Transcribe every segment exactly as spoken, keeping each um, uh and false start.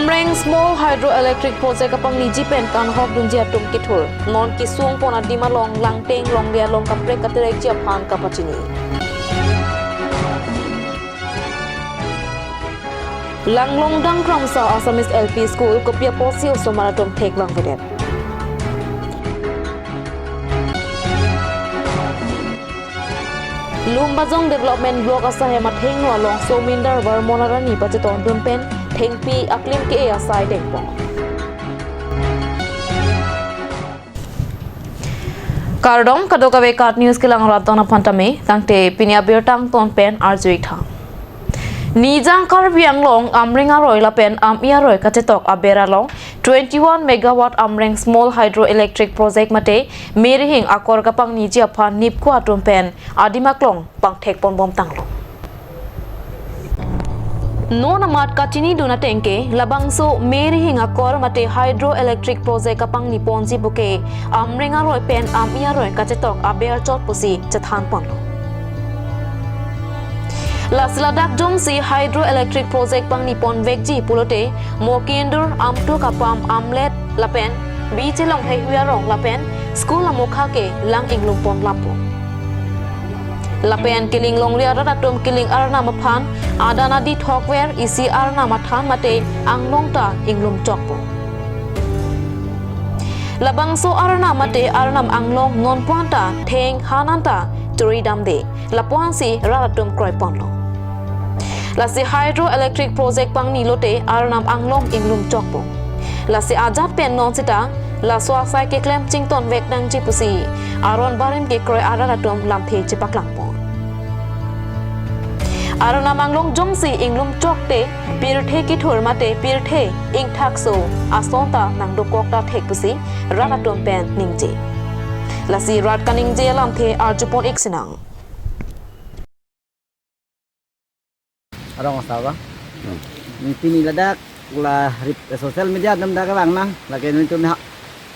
Amreng Small Hydroelectric Project kapangniji pen kanghok dunji atum kethur. Non kesung pon adim along Langteng longle along kaprek katerekji aphan kapachini. Langlongdang Kramsa Assamese L P School kopi apotsi osomar atum theklangvedet. Lumbajong Development Block asahem athengno along Somindar Varmon arni pachetongdun pen thengpi aklim ke-e asai dengpon. Kardom, kadokave KAT News kelang rat tong aphan tame, tangte pini abirta angton pen arju-ik tha. Nijang Karbi Anglong Amreng aroi lapen Ami aroi kachetok aber along twenty-one megawatt Amreng Small Hydroelectric Project mate Merihing akor kapangniji aphan NEEPCO atum pen adim aklong pangthek ponbom tanglo. Non amat kachinidun ateng ke labangso Merihing akor mate hydroelectric project kapangni ponji puke Amreng aroi pen Ami aroi kachetok aber chot pusi chethan ponlo. Lasi ladak jongsi hydroelectric project pangni ponvekji pulote Mokindur, Amtuk, Apam, Amlet lapen Bichelong heihui arong lapen school amokha ke lang inglum pon lapu. Lapen kiling longri arat atum kiling arnam aphan adan adi thokver isi arnam athan mate anglong ta inglum chokpo. Labangso arnam mate arnam anglong non puan ta theng hanan ta churi damde, lapuansi rat atum kroi ponlo. Lasi hydroelectric project pangni lote arnam anglong inglum chokpo. Lasi ajat pen non sita laso asai keklem chington vek nangji pusi aron barim kekroi arat atum lamthe chepaklang pon. Arnam anglong jongsi inglum chokte pirthe kethur mate pirthe ingthakso ason ta nangdokok ta thek pusi rat atum pen ningje. Lasi rat kaningje alamthe arjupon-ik sinang. Rong asar ba. Hmm. Pini ladak la rip-, social media atum dak vang nang, lake nelitum ha,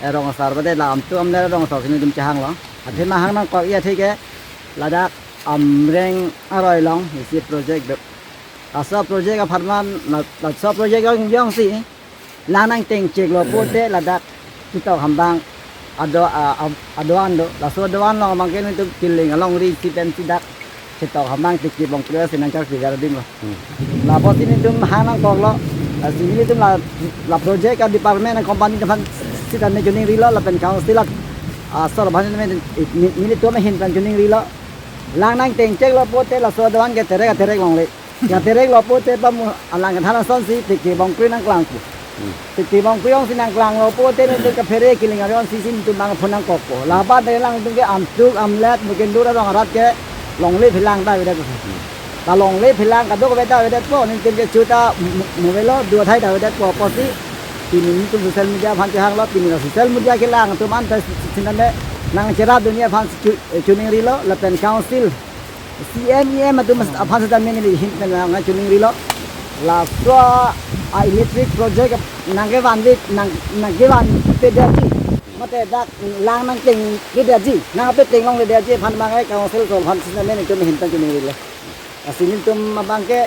eh, rong asar ba de la Amtuk Amlet rong asar si nelitum chehanglo. Athe ma hang nangkok-i athe ke ladak Amreng aroi along isi project do. Laso project apharman, la, laso project along jongsi lang nangteng cheklo pulote ladak chetok hambang ado, a, a, adoan do. Laso adoan along abangke nelitum kiling alongri si pensi dak chetok hambang tiki bongkre si nangkar kejar adim lo. Hmm. Lapusi nelitum hang nangkoklo, a, si nelitum la, la project a-department a-company aphan sitame choningrilo lapen council a, asor aphan neli, neli, nelitum ahin pen choningrilo. Lang nangteng cheklo pulote laso adoan ke terek aterek longle. Ya terek lo pulote pamu alang kethan asonsi tiki bongkre nangklangpo. Hmm. Tiki bongkre jongsi nangklanglo pulote nelitum kaphere kiling aroi si si nelitum bang phone nangkokpo. Laban de lang nelitum ke Amtuk, Amlet, Mokindur arong arat ke longle phelang ta avedet. Hmm. La longle phelang kadokave ta avedetpo, nelitum ke chuta mu-, mu-, mobile lo, do athai ta avedetpo, pusi pini nelitum social media aphan chehanglo, pini la social media kelang atum anta si-, siname nangcherap dunji aphan chu-, eh, choningrilo, lapen council C M E M atum aphan sitame neli ahin pen nangchoningrilo. Laso a-electric project nangkevanve, nang, nangkevanvedetji. Mate dak lang nangtengvedetji. Nangpeteng longledetji aphan abangke council atum aphan sitame nelitum ahin pen choningrilo. Lasi nelitum abangke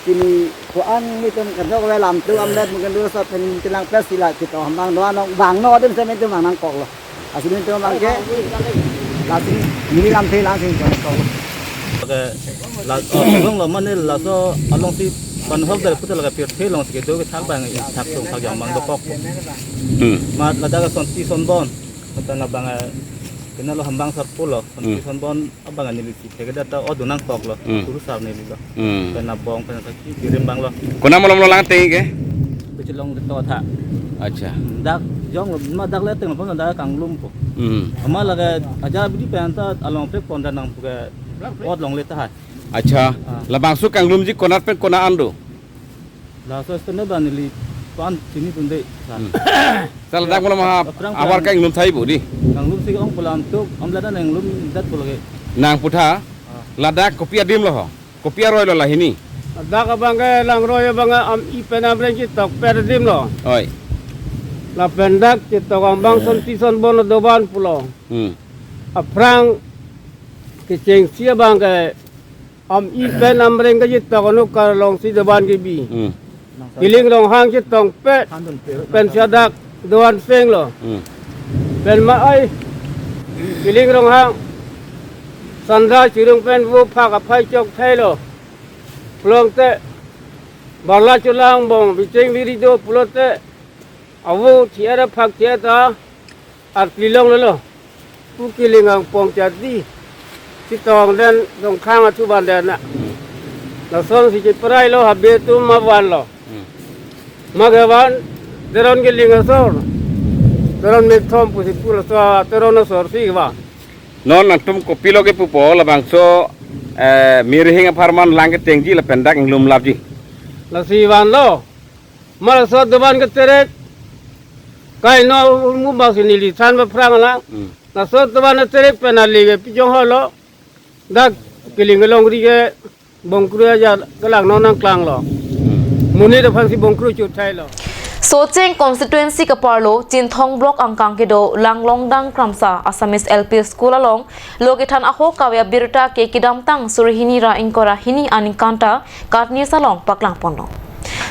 pini ko-an nelitum kadokave la Amtuk Amlet Mokindur aso pen chelang pes si la chetok hambang doan along vangno adim sitame nelitum vang nangkoklo. Lasi nelitum abangke, lasi neli lamthe lang si nangkoklo. Oke, la, oh, sebelum lo mane laso alongsi panhok dari putar laga pirthe alongsi kedo kethak abang ingthak songthak jang abang dokok. Hmm. Mat ladak asonsi sonbon. Mate labang, eh, kena lo hambang sarpo lo, asonsi Hmm. sonbon abang neli si thekedet ta o do nangkoklo, Hmm. Turu sar neli lo. Hmm. Pen abong pen saki kirim abang lo. Konat malom lo lang teng ke? Bichelong de to tha. Acha. Hmm, dak jong lo, ma dak le teng lo pon dak kanglumpo. Hmm. Ama lake aja bidi pen ta along pek pon dan nang puke ot longle tahai. Acha. Ah. Labangso kanglumji konat pen konat an do? Laso stone ba neli pan chinidunde. Hmm. Sa ladak malom ha, Aphrang abar phan. Kanglum thai bo di. Kanglumsi ong pu la Amtuk, Amlet nanglumdet pu lake. Nang putha, Ah. Ladak kopi adim lo ho? Kopi aroi lo lahini? Ladak abangke langroi abangke Ami pen Amreng chetok per adim lo. Oi. Lapen dak chetok hambang asonsi sonbon adovan pulo. Hmm. Aphrang kechengsi abangke Ami pen Amreng kachetok anukar alongsi dovan kebi. Hmm. Kiling Ronghang chetongpet pen si adak do-an penglo. Hmm. Pen ma ai Kiling Ronghang sandra chirung pen vo phak aphai chok thailo. Pulote barla cholang bong bicheng viri do pulote avo thi-et aphak thi-et ta arpi longlelo. Pu Kiling angpong chati. Chetong den Ronghang athu van den na. Lason si cheprailo habe atum ma vanlo. Hmm. Ma ke van Teron Kiling asor. Teron methom pusi pu laso Teron asor si van. Non nangtum kopilo kepupo labangso, eh, Mirhing apharman lang ketengji lapen dak inglum lapji. Lasi vanlo. Ma laso dovan keterek. Kaino mu bang si neli than ba phrang lang. Hmm. Laso dovan keterek pen ali ke pijong holo. Dak Kiling kelongri ke bongkru aja kelang non nangklanglo. Hmm. Monit aphan si bongkru chut thailo. Socheng constituency kaparlo Chinthong block angkang kedo Langlongdang Kramsa Assamese L P School along lo kethan ahok kave abirta ke kedamtang suri hini ra ingkoi ra hini aningkan ta katnis along paklangponlo.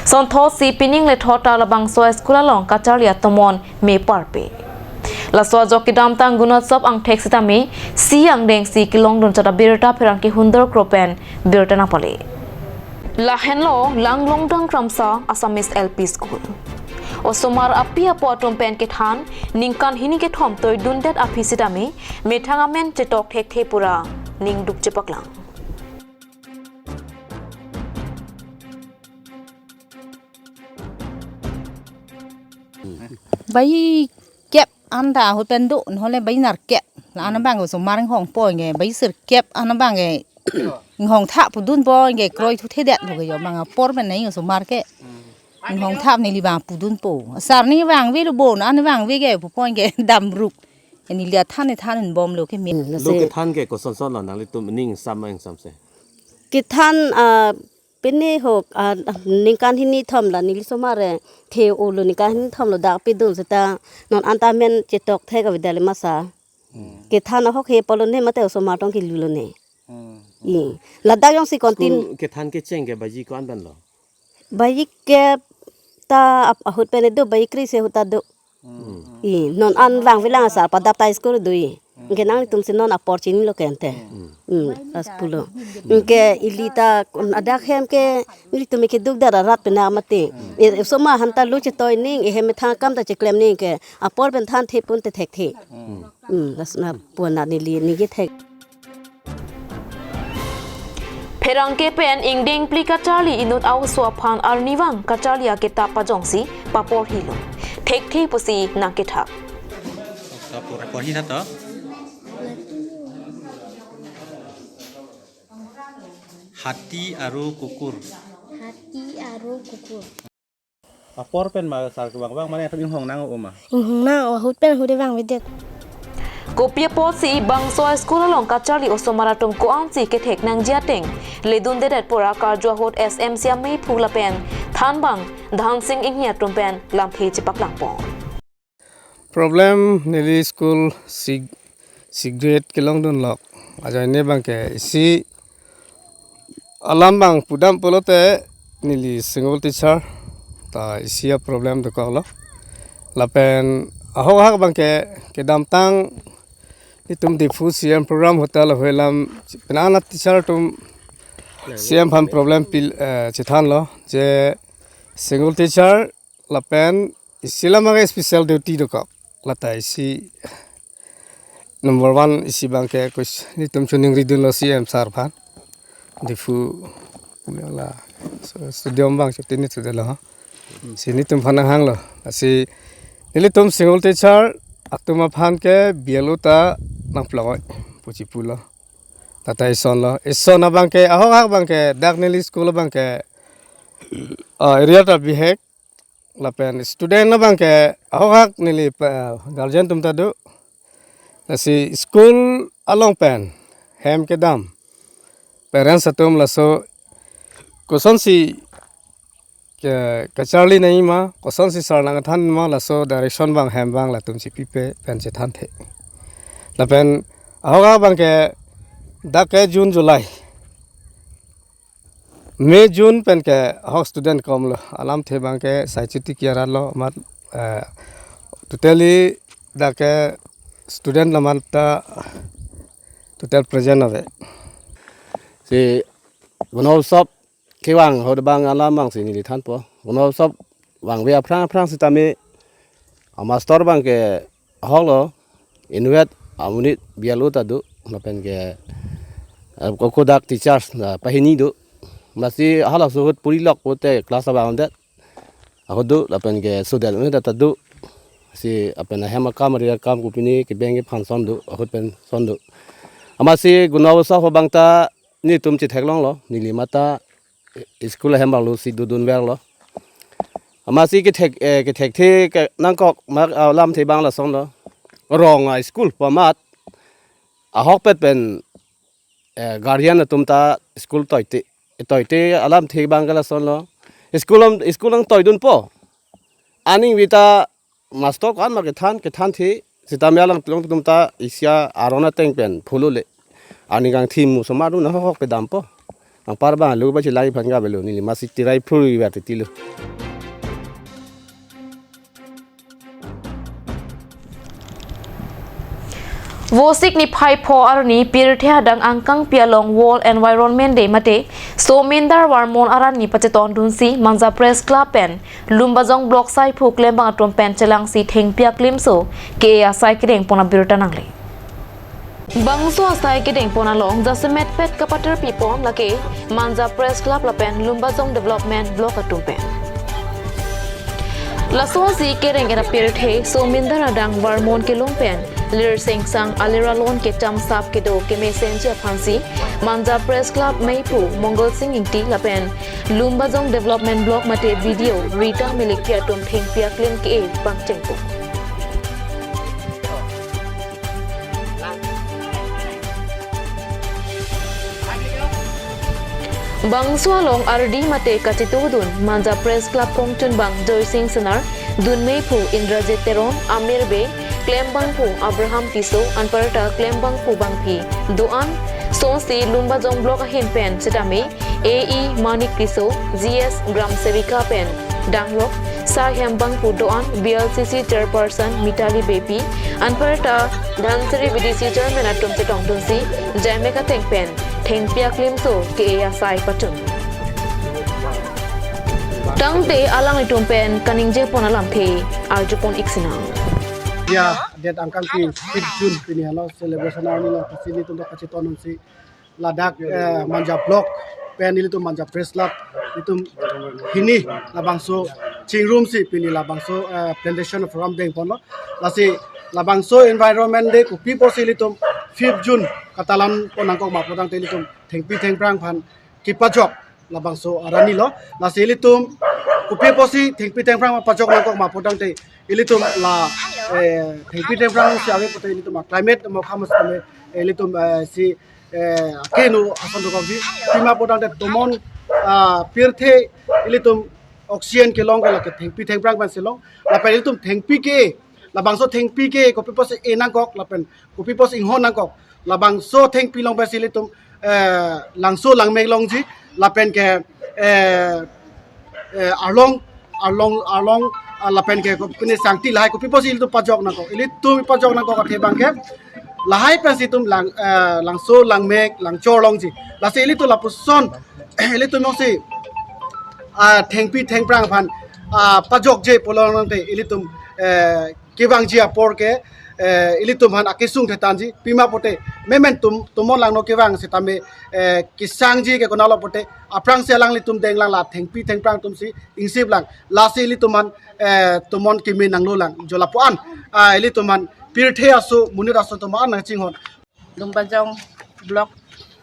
Sonthotsi pining lethot ta labangso school along kacharli atomon me parpe. Laso ajok kedamtang Gunotsav angthek sitame isi angdeng si kelongdun chot abirta pherangke hundor kro pen birta nangpale. Lahenlo Langlongdang Kramsa Assamese L P School. Osomar api apo atum pen kethan ningkan hini kethom toidundet aphi sitame methang amen chetok thekthe pura ningduk chepaklang. Bai kep anta ahut pen do, nahole bai nerkep. La-an abang osomar inghongpo nge, bai sirkep an abang nge inghongtha pudunpo nge kroi thuthedet lo ke jo abang apor pen nai osomar ke. Inghongtha neli abang pudunpo. Asar ni vangvelo bon, an vangve ke pupo nge damrup. Neli athan than bomlo ke min. Lo kethan ke kosonson lo nanglitum ning sam ing samse. Kethan, ah, pini hok, ah, ningkan hini thom la neli somar ke the-olo ningkan hini thom lo dak pidun seta non anta amen chetok thek avedetlo masa. Hmm. Kethan ahok he pulo ne mate osomar tong kilulo ne. Hmm. I. Ladak jongsi kontin. School kethan kecheng ke baji ko-an pen lo? Baji kep ta ap-, ahut pen do, baji kre-isi ahut ta do. Hmm. I, non an vangvelang asar padap ta school do i. Anke nanglitum si non apor chinilo ke ante. Hmm. Hmm, as pulo. Anke ili ta kun adak hem ke nelitum keduk dar arat pena mati. E, osomar aphan ta lo chetoi ning, e hem methang akam ta cheklem ning ke apor pen thanthe pun te thekthe. Hmm. Hmm, las na puan na neli ningje thek. Pherangke pen ingdeng phli kacharli inut a-oso aphan arnivang kacharli akitap pajongsi paporhilo. Thekthe pusi nangkethak. Paporhi na to? Hati aru kukur. Hati aru kukur. Apor pen ma sar kevang vang mane atum inghong nang o ma? Inghong nang o, ahut pen ahut vangvedet. Kopi apotsi bangso school along kacharli osomar atum ko-ansi kethek nangji ateng ledundedet pura karju ahut S M C amei phu lapen thanbang Dhansing Inghi atum pen lamthe chepaklangpon. Problem neli school si, si grade kelongdunlok ajoine abangke isi alam abang pudam pulote neli single teacher ta isi a-problem dokoklo. Lapen ahok ahak abangke kedamtang itum Diphu C M program ahut ta lahei alam penang a-teacher atum C M aphan problem pil, eh, chethanlo je single teacher lapen isi alam abangke special duty dokok. Lata isi number one isi abangke kus nelitum choningridunlo C M sir aphan. Diphu la so, stadium abang chotini chudelo. Si nelitum aphan nanghanglo. Si nelitum single teacher atum aphan ke B L O ta nangplong oi pusi pulo. Tata isonlo. Ison abangke ahok ahak abangke dak neli school abangke, ah, area ta bihek. Lapen student abangke ahok ahak neli pa, guardian atum ta do. Lasi school along pen hem kedam parents atum laso kosonsi ke, kacharli nangji ma, kosonsi sar nangthan ma, laso direction abang hem abang latum si pipe pen chethanthe. Lapen ahok ahak abangke dak ke June July May June pen ke ahok student komlo, alamthe abang ke saichuti kiarat lo amat, eh, totally dak ke student amat ta total present ave. Si Gunotsav kevang ahut abang alam abang si neli thanpo. Gunotsav vangve aphrang aphrang sitame amaster abang ke ahok lo, inutvet amonit B L O ta do, lapen ke, eh, kokodak teachers na pahini do. Amatsi halaso ahut puri lok pote class abang det ahut do, lapen ke student amonit ta do. Si lapen ahem akam ari akam kopine kebeng ke function do, ahut pen son do. Amatsi Gunotsav abang ta netum chetheklonglo, neli mata school ahem abang lo si dodun verlo. Amatsi kethek, eh, kethekthe ke nangkok mak alamthe abang lasonlo. Rong a-school pu amat ahokpet pen, eh, guardian atum ta school toite, toite alamthe abang ke lasonlo. School am, school nangtoidunpo. Aning vita master ko-an ma kethan, kethan thi, sitame alanglong atum ta isi aron ateng pen phulule. Aning kangthim mu somar dun ahok ahok pedampo. Anpar abang lo ba chilai aphan ke avelo, neli amatsi tirai phuri ver titilo. Vosik niphai pho arni pirthe adang angkangpi along World Environment Day mate Somindar Varmon arni pachetongdunsi Manja Press Club pen Lumbajong Block saiphu klembang atum pen chelangsi thengpi aklimso ke-e asai kedengpon abirta nangle. Bangso asai kedengpon along jasemetpet kapaterpipon lake Manja Press Club lapen Lumbajong Development Block atum pen. Lasonsi kereng era pirthe Somindar adang Varmon kelong pen lir sengsang alir alon kechamsap kedo kemesenji aphansi Manja Press Club meiphu Mongol Sing Ingti lapen Lumbajong Development Block mate B D O Rita Milikpi atum thengpi aklim ke-e pangchengpo. Bangso along ardi mate kachetongdun Manja Press Club kongchunbang Joysing Senar, dunmeiphu Indrajit Teron, Amir Bey, klembangphu Abraham Tisso, anparta klembangphu bangpi do-an, sonsi Lumbajong Block ahin pen sitame A E Manik Tisso, G S Gram Sevika pen danglok, saihem bangphu do-an, B L C C Chairperson Mitali Beypi, anparta Dhansiri B D C Chairman atum chetongdunsi, jaime kateng pen thengpi aklimso ke-e asai pachun. Tangte alanglitum pen kaningjepon alamthe arjupon iksinang. Ya, det angkangpi fifth June pini hala celebration arni lo, pasi nelitum ta kachetongdunsi ladak, eh, Manja Block pen nelitum Manja Press Club nelitum hini labangso chingrumsi pini labangso, eh, plantation program dengponlo. Lasi labangso Environment Day kopi apotsi nelitum fifth June katalangpon nangkok ma putangte nelitum thengpi thengphrang aphan kepajok labangso arni lo. Lasi nelitum kopi apotsi thengpi thengphrang pajok nangkok ma putangte nelitum la, eh, thengpi thengphrang si ave pute nelitum climate mo kham sitame, eh, nelitum, eh, si, eh, keno ason dokokji. Pima putangte tomon, ah, pirthe nelitum oxygen kelong ke lake thengpi thengphrang pensi long. Lapen nelitum thengpi ke, labangso thengpi ke kopi apotsi e nangkok lapen kopi apotsi inghon nangkok. Labangso thengpi along pensi nelitum, eh, langso langmek longji lapen ke, eh, eh, arlong, arlong, arlong, ah, lapen ke kopi ne sangti lahai kopi apotsi nelitum pajok nangkok. Nelitum pajok nangkok athe abang ke lahai pensi nelitum lang, eh, langso langmek langchor longji. Lasi nelitum lapuson, nelitum jongsi, ah, thengpi thengphrang aphan, ah, pajokje pulo tangte nelitum, eh, kevangji apor ke, eh, nelitum aphan akesung thetanji, pima pute memen tom, tomon langno kevang sitame, eh, kesangji ke konatlo pute aphrangsi alanglitum denglang la thengpi thengphrang atumsi ingsip lang. Lasi nelitum aphan, eh, tomon keme nanglo lang. Jo lapu-an, ah, nelitum aphan pirthe aso, monit aso tomon nangchinghon. Lumbajong Block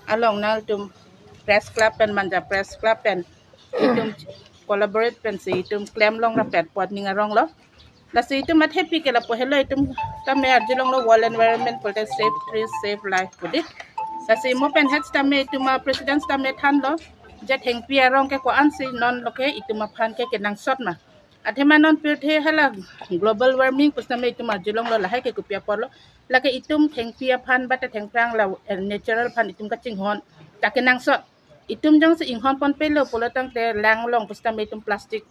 along nangtum Press Club pen Manja Press Club pen itum collaborate pensi itum klem long rapet apot ning arong lo. Lasi itum athepi ke lapu helo, itum tame arjulonglo World Environment pulote Save Trees Save Life pu dei. Lasi mo pen het tame itum a-president tame thanlo, je thengpi arong ke ko-ansi non loke itum aphan ke kenangsot ma. Athema non pirthe hala global warming pusitame itum arjulonglo, lahai ke kopi apotlo. Lake itum thengpi aphan bate thengphrang la, eh, natural aphan itum kachinghon ta kenangsot. Itum jongsi inghon ponpelo pulo tangte lang along pusitame itum plastic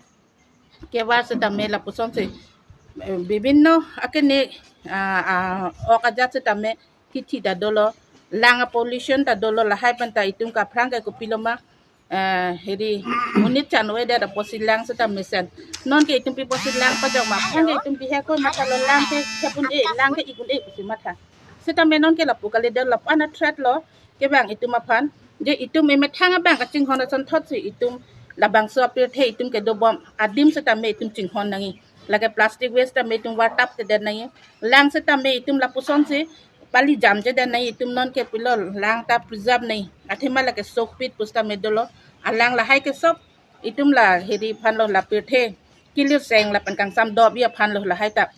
kevar sitame lapusonsi, eh, bibinno akene, ah, ah, ok ajat sitame hithi ta dolo, lang a pollution ta dolo, lahai pen ta itum kaphrang ke kopilo ma, eh, heri monit chan-o-edet apotsi lang sitame mesen. Nonke itum pi apotsi lang pajok ma, aphrang ke itum bihek ko mathalo, lang ke khep un-e, lang ke ik un-e pusi matha. Sitame nonke lapu kalidet, lapu an a threat lo kevang itum aphan. Je itum emethang abang kachinghon asonthotsi itum labangso apirthe itum kedobom adim sitame itum chinghon nangji. Lake plastic waste tame itum vartap tedet nangji. Lang sitame itum lapusonsi pali jamjedet nangji, itum nonke pilo lang ta preserve nangji. Athema lake sokpit pusitame dolo. Alang lahai ke sop itum la heri aphanlo, la pirthe kilir seng lapen kangsam dobi aphanlo lahai ta.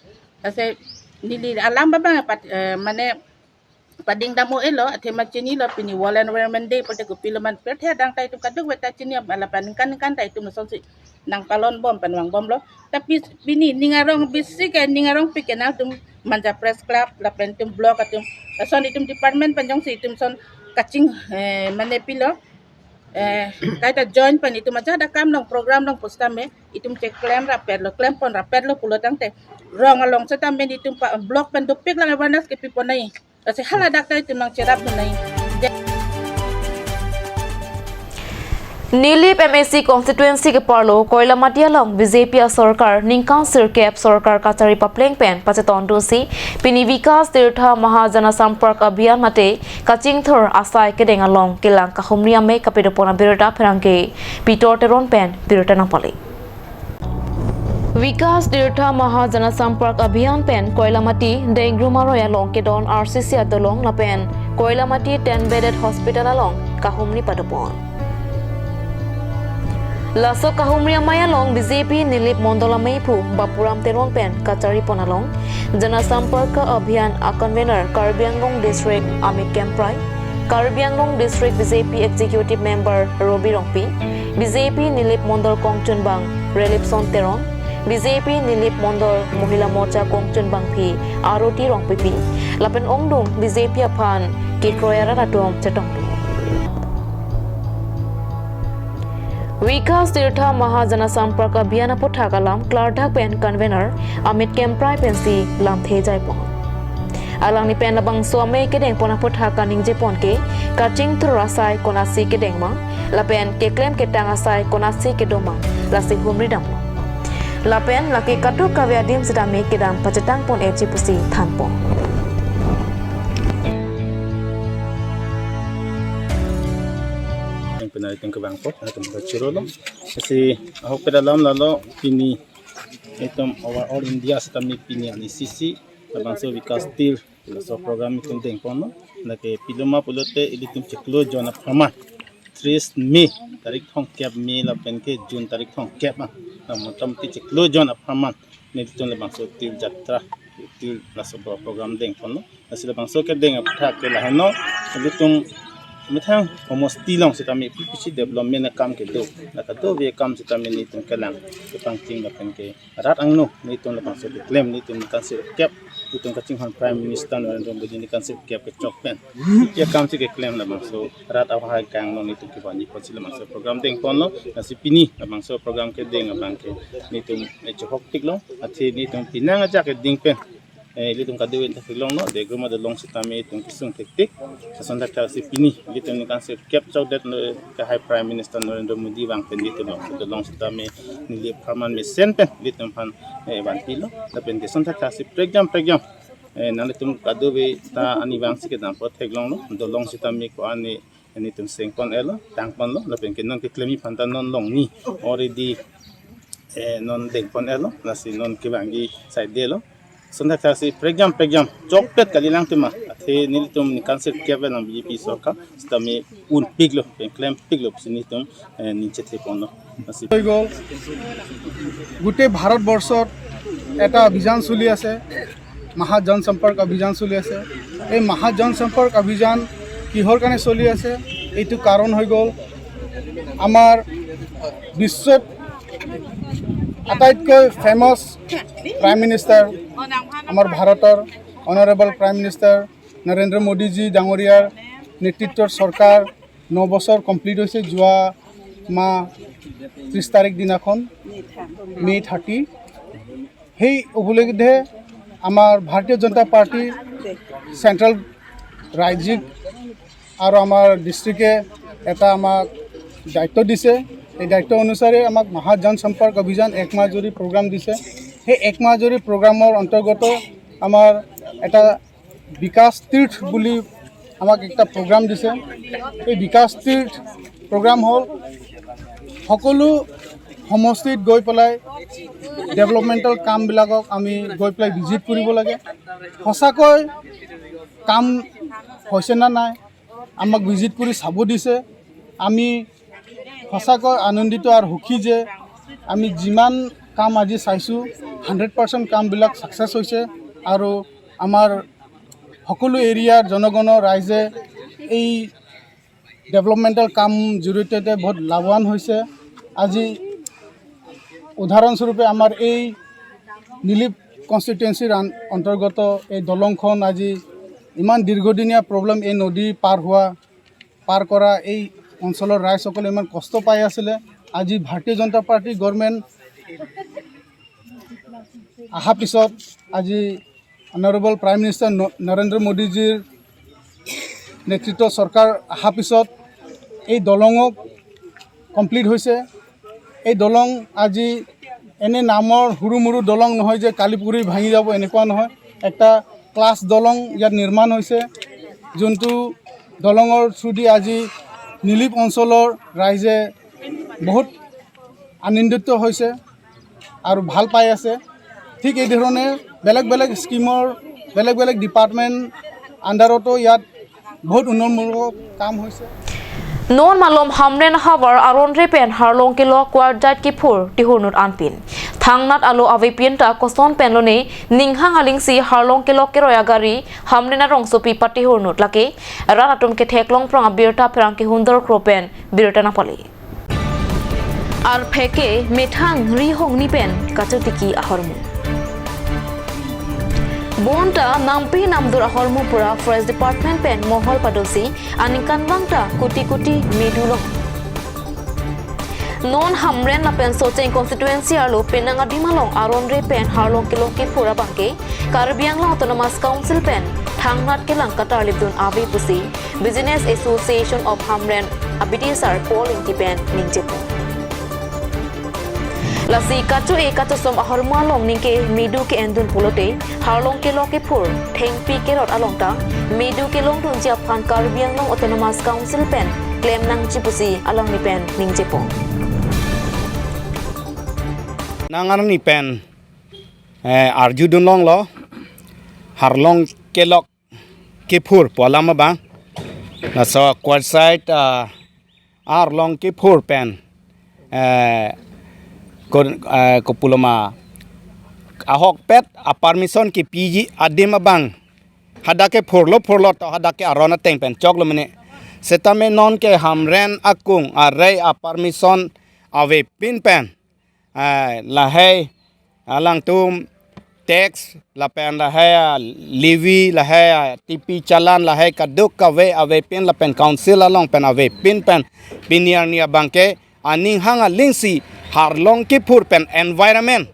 Ase neli alam abang pat, eh, mane pading dam-o-elo, athema chinilo pini World Environment Day pulote kopilo ma, pirthe adang ta itum kadokave ta chini, lapen ningkan ningkan ta itum lasonsi nangpalon bom pen vangbomlo. Tapi pini ning arong bisi ke, ning arongpik ke nangtum Manja Press Club lapen itum block atum, lason itum department pen jongsi itum son kaching, eh, mane pilo, eh, kaita join pen itum ajat akam along, program along pusitame itum cheklem rapetlo, klempon rapetlo pulo tangte rong along sitame itum pa block pen dopik lang awareness kepipon nangji. Lasi haladak ta itum nangcherapdun nangji. Nilip M A C constituency keparlo Koilamati along B J P asorkar ningkan sirkep sorkar kachari papleng pen pachetongdunsi pini Vikas Tirtha Maha Jana Sampark Abhiyan mate kachingthur asai kedeng along kelang kahumri amei kapadopon abirta pherangke Pitor Teron pen birta nangpale. Vikas Tirtha Maha Jana Sampark Abhiyan pen Koilamati Dengrum aroi along kedon R C C adolong lapen Koilamati ten bedded hospital along kahumri padopon. Laso kahumri amei along B J P Nilip Mondol ameiphu Bapuram Teron pen kacharipon along Jana Sampark Abhiyan a convener Karbi Anglong District Amit Kemprai, Karbi Anglong District B J P Executive Member Robi Rongpi, B J P Nilip Mondol kongchunbang Relipson Teron, B J P Nilip Mondol Mohila Morcha kongchunbangpi Aroti Rongpipi, lapen ongdung B J P aphan kekroi arat atum chetongdun. Vikas Tirtha Maha Jana Sampark Abhiyan aputhak alam klardak pen convener Amit Kemprai pensi lamthe jaipon. Alangli pen labangso amei kedengpon aputhak kaningjepon ke kachingthur asai konatsi kedeng ma, lapen keklem ketang asai konatsi kedo ma, lasi humri dam. Lapen lake kadokave adim sitame kedam pachetangpon-eji pusi thanpon. Yang pina itum kevangpo, itum kachirolo. Lasi ahok pen alam lalo pini itum over all India sitame pini ani sisi labangso Vikas Tirtha laso program itum dengponlo. Lake pilo ma pulote ilitum chiklo jon apharman tris May, tarik thomkep May lapen ke June tarik thomkep ah, na motamoti chiklo jon apharman nelitum labangso Tirtha Jatra, Tirtha laso pro-, program dengponlo. Lasi labangso kedeng aputhak ke lahenlo, ilitum methang homosti along sitame pi pisi development akam kedo, la kadokave akam sitame nelitum kelang kepangting lapen ke rat angno nelitum labangso keklem, nelitum ningkan sirkep nelitum kachinghon Prime Minister Narendra Modi ningkan sirkep kechok pen pi akam si keklem labangso rat ahai kangno nelitum kevanji apotsi labangso program dengponlo. Lasi pini labangso program kedeng abang ke nelitum echehok tiklo, athe nelitum penang ajak keding pen, eh, ilitum kadokave ta theklonglo, Degrum adolong sitame itum kesung thektik. Lason thakthaksi pini ilitum ningkan sirkep chokdet lo kahai Prime Minister Narendra Modi vang pen ilitum adolong sitame neli apharman mesen pen ilitum aphan, eh, vanpilo. Lapen ke lason thakthaksi prekjam prekjam, eh, nanglitum kadokave ta ani vangsi kedampo theklonglo, adolong sitame ko-an nelitum sengpon-etlo, tangponlo, lapen ke non keklemji aphan ta non longni already, eh, non dengpon-etlo, lasi non kevangji saidelo. Lason thakthaksi prekjam prekjam chokpet kalilang tema, athe nelitum ningkan sirkep avelang B J P sorkar sitame unpiklo, pen klempiklo pusi nelitum, eh, ning chetheponlo. Lasi হৈ গ'ল। গোটেই ভাৰতবৰ্ষত এটা অভিযান চলি আছে, মহা জন সম্পৰ্ক অভিযান চলি আছে। এই মহা জন সম্পৰ্ক অভিযান কিহৰ কাৰণে চলি আছে? এইটো কাৰণ হৈ গ'ল আমাৰ বিশ্বত আটাইতকৈ ফেমাছ প্ৰাইম মিনিষ্টাৰ, আমাৰ ভাৰতৰ অনাৰেবল প্ৰাইম মিনিষ্টাৰ নৰেন্দ্ৰ মোদীজী ডাঙৰীয়াৰ নেতৃত্বৰ চৰকাৰ ন বছৰ কমপ্লিট হৈছে যোৱা মাহ ত্ৰিছ তাৰিখ দিনাখন, মে' থাৰ্টি। সেই উপলক্ষে আমাৰ ভাৰতীয় জনতা পাৰ্টি চেণ্ট্ৰেল ৰাজ্যিক আৰু আমাৰ ডিষ্ট্ৰিক্টে এটা আমাক দায়িত্ব দিছে। এই দায়িত্ব অনুসাৰে আমাক মহাজন সম্পৰ্ক অভিযান এক মাহ জুৰি প্ৰগ্ৰাম দিছে। সেই এক মাহ জুৰি প্ৰগ্ৰামৰ অন্তৰ্গত আমাৰ এটা বিকাশ তীৰ্থ বুলি আমাক এটা প্ৰগ্ৰাম দিছে। এই বিকাশ তীৰ্থ প্ৰগ্ৰাম হ'ল সকলো সমষ্টিত গৈ পেলাই ডেভেলপমেণ্টেল কামবিলাকক আমি গৈ পেলাই ভিজিট কৰিব লাগে। সঁচাকৈ কাম হৈছে নে নাই, আমাক ভিজিট কৰি চাব দিছে। আমি সঁচাকৈ আনন্দিত আৰু সুখী যে আমি যিমান কাম আজি চাইছোঁ, হাণ্ড্ৰেড পাৰ্চেণ্ট কামবিলাক ছাকচেছ হৈছে। আৰু আমাৰ সকলো এৰিয়াৰ জনগণৰ ৰাইজে এই ডেভেলপমেণ্টেল কাম জৰিয়তে বহুত লাভৱান হৈছে। আজি উদাহৰণস্বৰূপে আমাৰ এই নিলিপ কনষ্টিটুৱেঞ্চিৰ আন-, অন্তৰ্গত এই দলংখন আজি ইমান দীৰ্ঘদিনীয়া প্ৰব্লেম, এই নদী পাৰ হোৱা, পাৰ কৰা, এই অঞ্চলৰ ৰাইজসকলে ইমান কষ্ট পাই আছিলে। আজি ভাৰতীয় জনতা পাৰ্টি গভৰ্ণমেণ্ট অহাৰ পিছত, আজি অনাৰেবল প্ৰাইম মিনিষ্টাৰ ন-, নৰেন্দ্ৰ মোদীজীৰ নেতৃত্ব চৰকাৰ অহাৰ পিছত এই দলঙক কমপ্লিট হৈছে। এই দলং আজি এনে নামৰ সৰু মৰু দলং নহয় যে কালি পৰহি ভাঙি যাব, এনেকুৱা নহয়। এটা ক্লাছ দলং ইয়াত নিৰ্মাণ হৈছে, যোনটো দলঙৰ থ্ৰুদি আজি নিলিপ অঞ্চলৰ ৰাইজে বহুত আনন্দিত হৈছে আৰু ভাল পাই আছে। ঠিক এই ধৰণে বেলেগ বেলেগ স্কিমৰ, বেলেগ বেলেগ ডিপাৰ্টমেণ্ট আণ্ডাৰতো ইয়াত বহুত উন্নয়নমূলক কাম হৈছে। Non malom Hamren ahavar aron re pen harlong kelok kwarjat kiphur tihurnut anpin. Thangnat alo avepin ta koson pen lone ninghang alingsi harlong kelok keroi agari Hamren arongsopi patihurnut, lake rat atum ketheklong prong abirta pherangke hundor kro pen birta nangpale. Arphek ke methang ri hongni pen kachotiki ahormu. Bonta nampi namdur ahormu pura Forest Department pen mohol padosi aningkanvang ta kuti kuti medu long. Non Hamren lapen Socheng constituency arlo penang adim along aron re pen harlong kelok kiphur abangke Karbi Anglong Autonomous Council pen thangnat kelang katarlipdun ave pusi Business Association of Hamren abidi sar Paul Ingti pen ningjepo. Lasi kacho-e kachosom ahormu along ningke medu ke-endun pulote harlong kelok kiphur thengpi kerot along ta medu kelongdunji aphan Karbi Anglong Autonomous Council pen klem nangji pusi alangli pen ningjepo. Nang arni pen, eh, arjudun longlo, harlong kelok kiphur pu alam abang. Laso kwarjat, ah, arlong kiphur pen, eh, ko-, eh, kopuloma ahokpet a permission kipiji adim abang. Hadak ke phurlo phurlo to hadak ke aron ateng pen choklo mene. Setame non ke Hamren akung arei a permission avepin pen, eh, lahei alangtum tax lapen lahei a levy, lahei a T P challan, lahei kaduk kave avepin lapen council along pen avepin pen pini arni abangke aning hang alingsi harlong kiphur pen environment,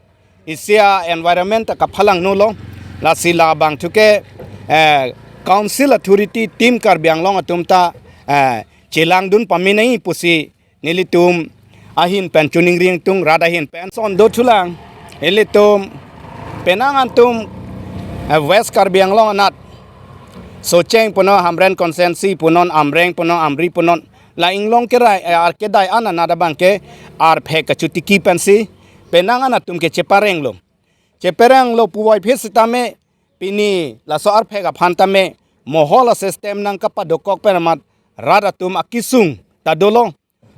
isi a environment ta kaphalang nulo. Lasi labang thuke, eh, council authority team Karbi Anglong atum ta, eh, chelangdun pamenei pusi nelitum ahin pen choningri ingtung, rat ahin pen. Son do thulang, ilitum penang atum, eh, West Karbi Anglong anat Socheng punon, Hamren constituency punon, Amreng punon, Amri punon, la inglong kerai, eh, ar kedai an anat abangke arphek kachotiki pensi penang an atum ke cheparenglo. Cheparenglo puvoiphit sitame pini laso arphek aphan tame mohol a system nangkapadokok pen amat rat atum akisung ta dolo.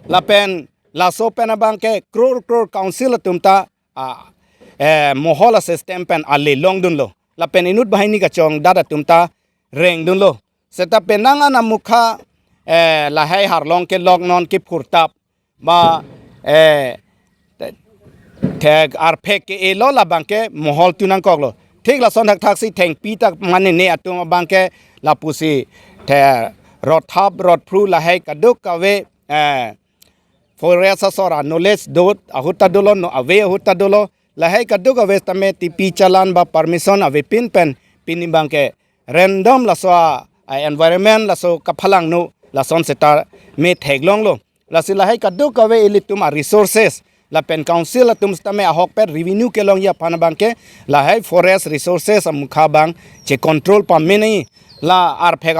Lapen laso pen abangke crore crore council atum ta, ah, eh, mohol a system pen ale longdunlo. Lapen inut banghini kachongdat atum ta rengdunlo. Seta penang an amukha, eh, lahei harlong kelok non kiphurtap ma, eh, te-, thek arphek ke-elo labangke mohol tu nangkoklo. Thik lason thakthak si thengpi ta manene atum abangke lapusi the rothap rotphru lahai kadokave, eh, forest asor a knowledge do ahut ta dolo, no ave ahut ta dolo, lahai kadokave tame T P challan ba permission avepin pen pini abangke random laso a, a environment laso kaphalang no lason seta me theklonglo. Lasi lahai kadokave ilitum a resources lapen council atum sitame ahokpet revenue kelongji aphan abangke lahai forest resources amukha abang che control pame nangji. La arphek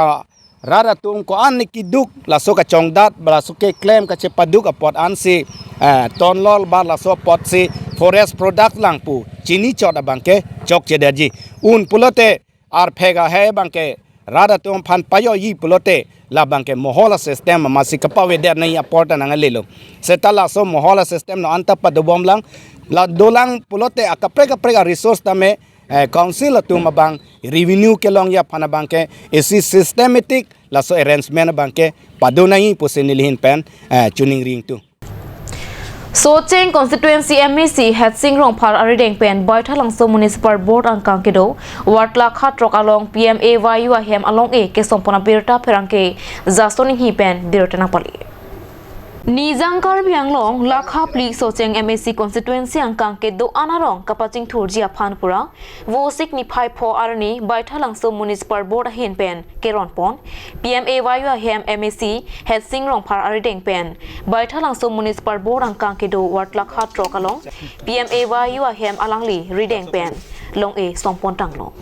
arat atum ko-an ni keduk laso kachongdat ba laso keklem kachepaduk apot ansi, eh, tonlol ba laso apotsi forest product lang pu chinichot abangke chokchedetji. Un pulote arphek ahai abangke rat atum aphan payoji pulote labangke mohol a system amatsi kapavedet nangji apor ta nanglelo. Seta laso mohol a system no anta padobomlang, la dolang pulote akaprek kaprek a resource tame, eh, council atum abang revenue kelongji aphan abangke isi systematic laso arrangement abangke pado nangji pusi neli ahin pen, eh, choningri ingtung. Socheng Constituency M A C Hetsing Rongphar arideng pen Baithalangso Municipal Board angkang kedo Ward Lakha throk along P M A Y U ahem along-e kesompon abirta pherangke Jason Inghi pen birta nangpale. Nijang Karbi Anglong Lakha phli Socheng M A C Constituency angkang kedo-an arong kapachingthurji aphan pura Vosik niphai pho arni Baithalangso Municipal Board ahin pen keronpon P M A Y U ahem M A C Hetsing Rongphar arideng pen Baithalangso Municipal Board angkang kedo Ward Lakha throk along P M A Y U ahem alangli rideng pen long-e sompon tanglo.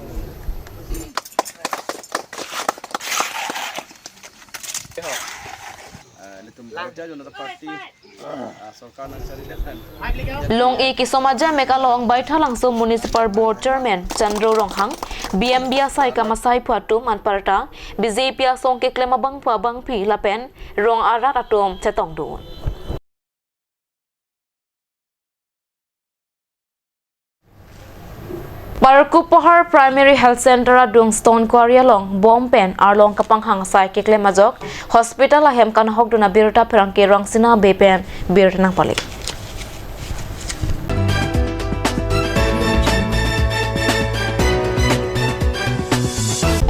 Long-e kesom ajamek along Baithalangso Municipal Board Chairman Chandro Ronghang, B M B asai kamasai phu atum anparta B J P asong keklem abangphu abangphi lapen rong arat atum chetongdun. Parkup Pahar Primary Health Center adung stone quarry along bom pen arlong kapanghang asai keklem ajok hospital ahem kanahokdun abirta pherangke Rangsina Bey pen birta nangpale.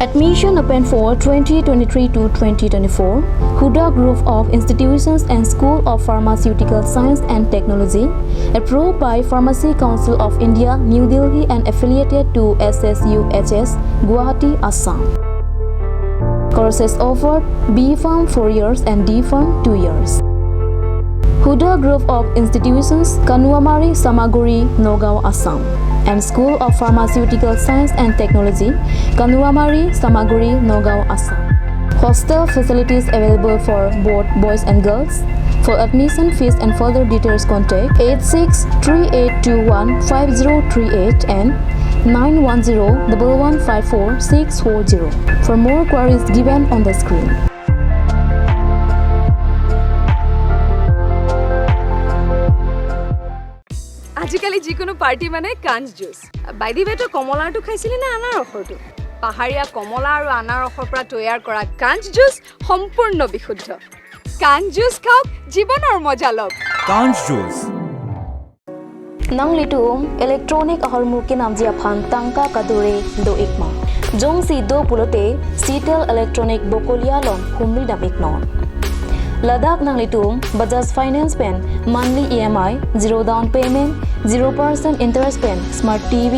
Admission open for twenty twenty-three to twenty twenty-four. Huda Group of Institutions and School of Pharmaceutical Science and Technology, approved by Pharmacy Council of India, New Delhi, and affiliated to S S U H S, Guwahati, Assam. Courses offered: B Pharm four years and D Pharm two years. Huda Group of Institutions, Kanuamari, Samaguri, Nagaon, Assam, and School of Pharmaceutical Science and Technology, Kanuamari, Samaguri, Nagaon, Assam. Hostel facilities available for both boys and girls. For admission fees and further details, contact eight six three eight two one five zero three eight and nine one zero double one five four six four zero. For more queries, given on the screen. আজিকালি যিকোনো পাৰ্টি মানে কাঞ্চ juice. By the ৱে, তই কমলাৰটো খাইছিলি নে আনাৰসৰটো? পাহাৰীয়া কমলা আৰু আনাৰসৰ পৰা তৈয়াৰ কৰা কাঞ্চ জুচ সম্পূৰ্ণ বিশুদ্ধ। কাঞ্চ জুচ খাওক, জীৱনৰ মজা লওক। Kanch Juice. Nanglitum electronic ahormu kenamji aphan tangka kadure do-ikma? Jongsi do pulote Citel Electronic Bokolia along humri dam-iknon. Ladak nanglitum Bajaj Finance pen monthly E M I, zero down payment, zero percent interest pen smart T V,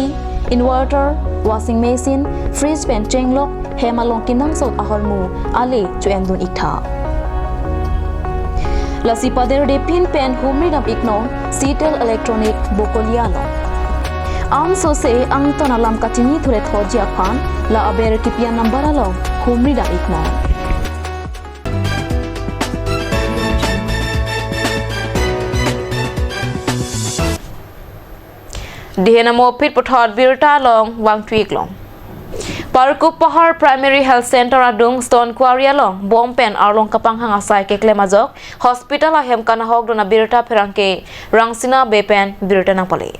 inverter, washing machine, fridge pen chenglok hem along kenangsot ahormu ale cho-endun-iktha. Lasi paderdepin pen humri dam-iknon Citel Electronic Bokolia along. Ansose angton alam kachinithuret hoji aphan la aber kipi a-number along humri dam-iknon. Dihen amo phit puthot birta along vangthu-iklong. Parkup Pahar Primary Health Center adung stone quarry along bom pen arlong kapanghang asai keklem ajok hospital ahem kanahokdun abirta pherangke Rangsina Bey pen birta nangpale.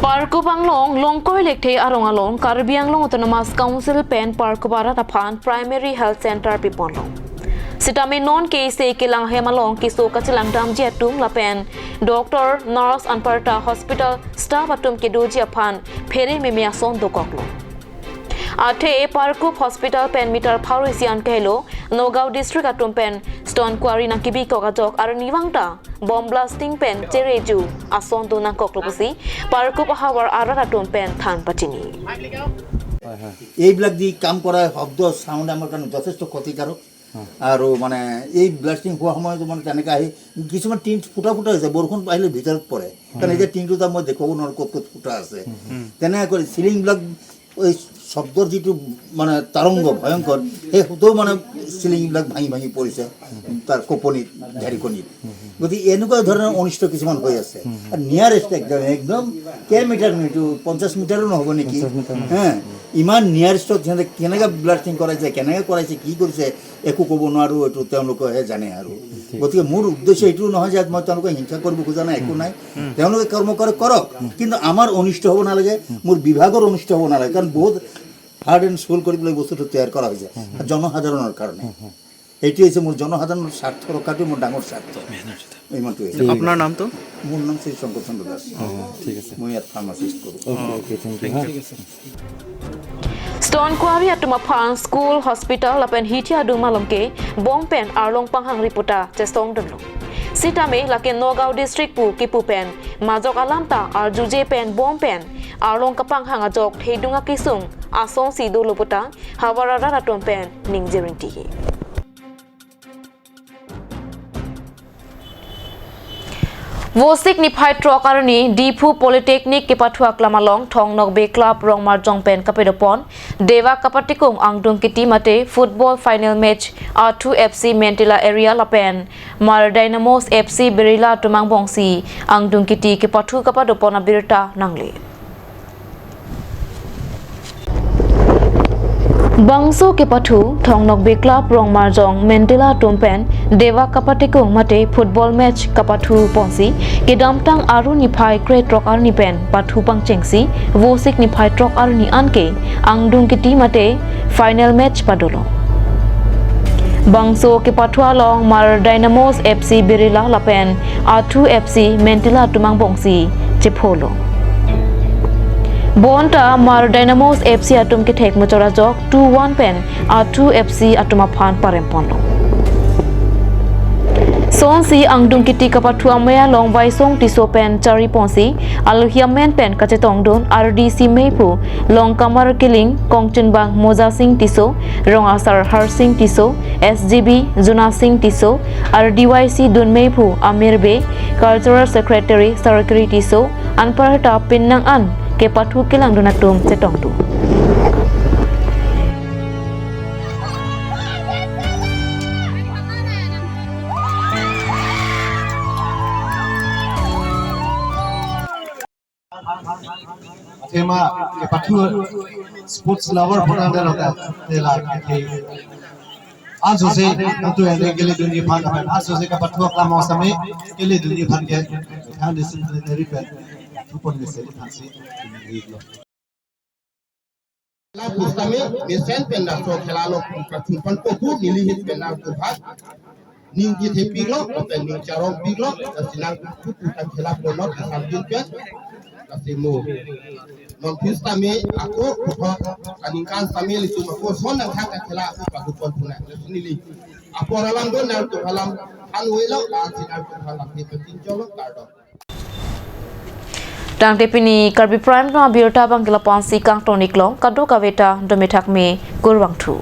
Parkup Anglong Longkoi Lekthe arong along Karbi Anglong Autonomous Council pen Parkup arat aphan Primary Health Center piponlo. Sitame non ke isi kelang ahem along keso kachelang damji atum lapen doctor, nurse anparta hospital staff atum kedoji aphan phere meme ason dokoklo. Athe Parkup Hospital pen meter pharo isi an kahelo, Nagaon district atum pen stone quarry nangkebikok ajok arnivang ta bomb blasting pen chereju ason do nangkoklo pusi Parkup ahavar arat atum pen than pachini. এইবিলাক যি কাম কৰা শব্দ চাউণ্ড আমাৰ কাৰণে যথেষ্ট ক্ষতিকাৰক। আৰু মানে এই ব্লাষ্টিং হোৱা সময়ত মানে তেনেকৈ আহি কিছুমান টিন ফুটা ফুটা হৈছে, বৰষুণ আহিলে ভিতৰত পৰে। কাৰণ এতিয়া টিনটো তাত মই দেখুৱাব নোৱাৰোঁ ক'ত ক'ত ফুটা আছে। তেনেকৈ কৰি চিলিংবিলাক এই শব্দৰ যিটো মানে তৰংগ ভয়ংকৰ, সেই শব্দও মানে চিলিংবিলাক ভাঙি ভাঙি পৰিছে তাৰ কঁপনিত, ঢেৰেকনিত। গতিকে এনেকুৱা ধৰণৰ অনিষ্ট কিছুমান হৈ আছে। আৰু নিয়াৰেষ্ট একদম, একদম কেই মিটাৰ নো এইটো, পঞ্চাছ মিটাৰো নহ'ব নেকি? হা, ইমান নিয়াৰেষ্টত সিহঁতে কেনেকৈ ব্লাষ্টিং কৰাইছে, কেনেকৈ কৰাইছে, কি কৰিছে, একো ক'ব নোৱাৰোঁ, এইটো তেওঁলোকেহে জানে আৰু। গতিকে মোৰ উদ্দেশ্য এইটো নহয় যে মই তেওঁলোকক হিংসা কৰিব খোজা নাই, একো নাই। তেওঁলোকে কৰ্ম কৰে, কৰক, কিন্তু আমাৰ অনিষ্ট হ'ব নালাগে, মোৰ বিভাগৰ অনিষ্ট হ'ব নালাগে, কাৰণ বহুত হাৰ্ট এণ্ড চ'ল কৰি পেলাই বস্তুটো তৈয়াৰ কৰা হৈছে জনসাধাৰণৰ কাৰণে। এইটো হৈছে মোৰ জনসাধাৰণৰ স্বাৰ্থ ৰক্ষাটো মোৰ ডাঙৰ স্বাৰ্থ। ইমানটোৱে। আপোনাৰ নামটো? মোৰ নাম শ্ৰী শংকৰ চন্দ্ৰ দাস। ঠিক আছে। মই ইয়াত ফাৰ্মাচিষ্ট কৰোঁ। Okay, okay, thank you. Stone quarry atum aphan school, hospital lapen hithi adung malom ke bomb pen arlong panghang riputa chesong dunlo. Sitame lake Nagaon district pu kipu pen majok alam ta arjuje pen bomb pen arlong kapanghang ajok thedung akisung asonsi dolo puta havar arat atum pen ningje rinti. Vosik niphai throk arni Diphu Polytechnic kepathu aklam along Thong Nokbe Club Rongmarjong pen kapadopon Deva Kapatikung Angdung Kiti mate football final match Athu F C Mentila area lapen Mar Dynamos F C Birla atum angbongsi Angdung Kiti kepathu kapadopon abirta nangle. Bangso kepathu Thong Nokbe Club Rongmarjong Mentila atum pen Deva Kapatikung mate football match kapathu ponsi kedamtang arni niphai krethrok arni pen pathu pangchengsi Vosik niphai throk arni anke Angdung Kiti mate final match padolo. Bangso kepathu along Mar Dynamos F C Birla lapen Athu F C Mentila atum angbongsi chepholo. Bonta Mar Dynamos F C atum kethek muchor ajok two one pen Athu F C atum aphan paremponlo. Sonsi Angdung Kiti kepathu amei along Vaisong Tisso pen chari ponsi alohi amen pen kachetongdun R D C meiphu Longkamar Killing, Kongchunbang Moja Sing Tisso, Rong Asar Har Sing Tisso, S G B Juna Sing Tisso, R D Y C dun meiphu Amir Bey, Cultural Secretary Sarkiri Tisso, anparta pinnang an kepathu kelangdun atum chetongdun. Athema kepathu sports lover pona delo ta tela ke. Anso se antu ende kele dunji phan apen anso se kepathu aklam osame kele dunji phan ke. Than disin teri pen. Tupon mese phan si. La pustame mesen pen laso khela lo kachun pan popu neli hit pen nangkubhat. Ning kithepiklo, lapen ning charongpiklo, lasi nangkuthu ta khela ponlok asam din pen, lasi mo. Non pustame ako puthot, aningkan same litum ako son nangthak ta khela ako padopon punai. Lasi neli apor alam do nangtum alam, an welo, lasi nangtum alam di petin jolo, kardom. Tangte pini Karbi Prime Time abirta abang ke lapu-ansi kangton-iklo, kadokave ta dome thakme kurvangthu.